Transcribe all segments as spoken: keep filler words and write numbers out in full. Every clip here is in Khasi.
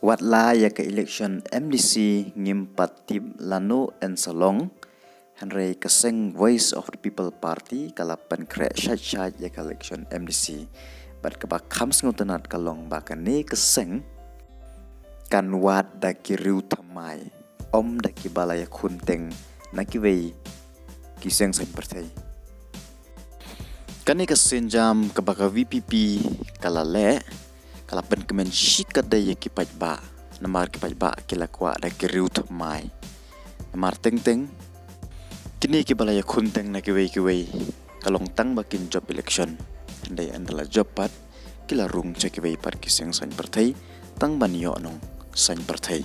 Wat la ïa ka election M D C ngim pat tip lano yn sa long, hynrei ka seng Voice of the People Party ka la pynkhreh shait shait ïa ka election M D C. Bad kaba kham sngewtynnat ka long ba kane ka seng kan wad da ki riew thymmai, ym da kiba la ïakhun teng na kiwei ki seng saiñ pyrthei. Kane ka sienjam kaba ka V P P ka la leh, ka la pynkmen shikatdei ïa ki paidbah, namar ki paidbah ki la kwah da ki riew thymmai. Namar teng teng kine kiba la ïakhun teng na kiwei kiwei ka long tang ba kin jop election. Hynrei ynda la jop pat, ki la rung sha kiwei pat ki seng saiñ pyrthei tang ban ïoh nong saiñ pyrthei.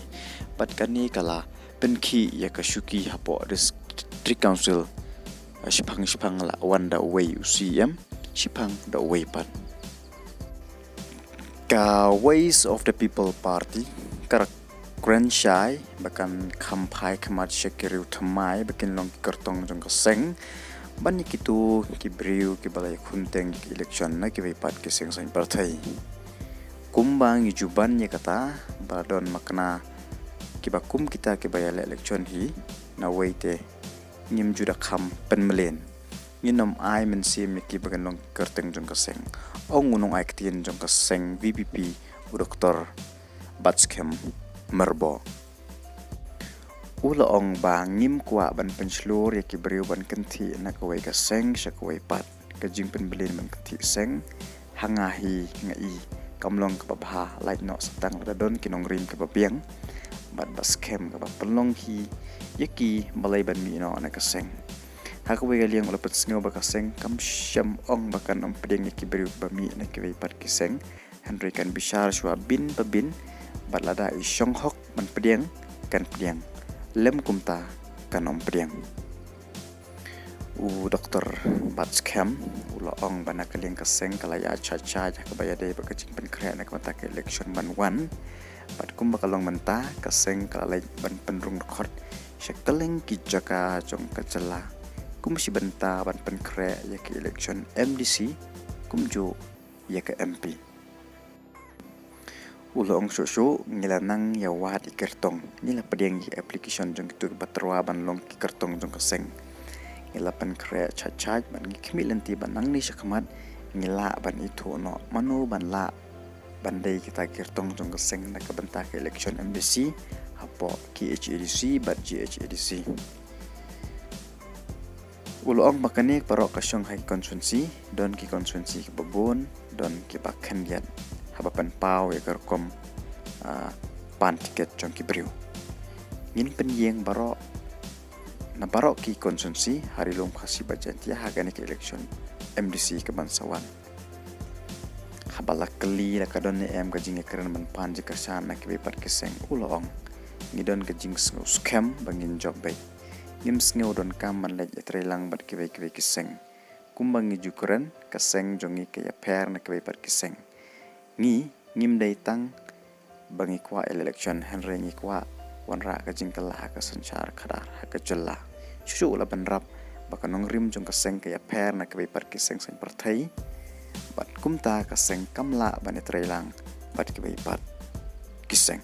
Bad kane ka la pynkhih ïa ka shuki hapoh District Council, ah, shiphang shiphang la wan da uwei u C E M, shiphang da uwei pat. Ka Voice of the People Party ka la kren shai ba kan kham phai khmat sha ki riew thymmai ba kin long ki kyrtong jong ka seng ban ïa kito ki briew kiba la ïakhun teng ki election na kiwei pat ki seng saiñ pyrthei. Kumba ngi ju ban ïa kata, ba la don makna kiba kum kita kiba ïaleh election hi, na wei te ngim ju da kham pynmlien. Ngin ym ai mynsiem ïa kiba kin long ki kyrteng jong ka seng, ong u nongai ktien jong ka seng V P P, u Doktor Batskhem Myrboh. U la ong ba ngim kwah ban pynshlur ïa ki briew ban kynthih na kawei ka seng sha kawei pat. Ka jingpynmlien ban kynthih seng ha nga hi nga i kam long kaba bha, lait noh sa tang lada don ki nongrim kiba biang bad ba skhem kaba pynlong hi ïa ki balei ban mih noh na ka seng. Ha kawei ka liang u la pynsngew ba ka seng kam shym ong ba kan ym pdiang ïa ki briew ba mih na kiwei pat ki seng, hynrei kan bishar shuwa bin pa bin, bad lada i shong hok ban pdiang, kan pdiang, lym kumta kan ym pdiang. U Doktor Batskhem u la ong ba na ka liang ka seng ka la ïa chait chait ha kaba ïadei bad ka jingpynkhreh na ka bynta ka election ban wan. Bad kumba ka long mynta, ka seng ka la leit ban pynrung dkhot sha kylleng ki jaka jong ka jylla kum shi bynta ban pynkhreh ïa ka election M D C kumjuh ïa ka M P. U la ong shuh shuh, ngi la nang ïa wad ïa ki kyrtong, ngi la pdiang ïa ki application jong kito kiba tyrwa ban long ki kyrtong jong ka seng. Ngi la pynkhreh chait chait bad ngi khmih lynti ba nangne shakhmat ngi lah ban ithuh noh mano ban lah ban dei kita ki kyrtong jong ka seng na ka bynta ka election M D C hapoh K H A D C bad G H A D C. U la ong ba kane baroh ka shong ha ki constituency, don ki constituency kiba bun, don kiba khyndiat haba pynpaw ïa ka rukom, ah, pan tiket jong ki briew. Ngin pynïeng baroh na baroh ki constituency ha Ri Lum Khasi bad Jaiñtia ha kane ka election M D C kaban sa wan. Haba la kylli la ka don ne em ka jingïakren ban pan jingkyrshan na kiwei pat ki seng, u la ong, ngi don ka jingsngew skhem ba ngin jop beit. Ngim sngew donkam ban leit ïatreilang bad kiwei kiwei ki seng. Kumba ngi ju kren, ka seng jong ngi ka ïapher na kiwei pat ki seng. Ngi ngim dei tang ba ngi kwah ïa election, hynrei ngi kwah wanrah ka jingkylla ha ka synshar khadar ha ka jylla. Shuh shuh u la bynrap ba ka nongrim jong ka seng ka ïapher na kiwei pat ki seng saiñ pyrthei, bad kumta ka seng kam lah ban ïatreilang bad kiwei pat ki seng.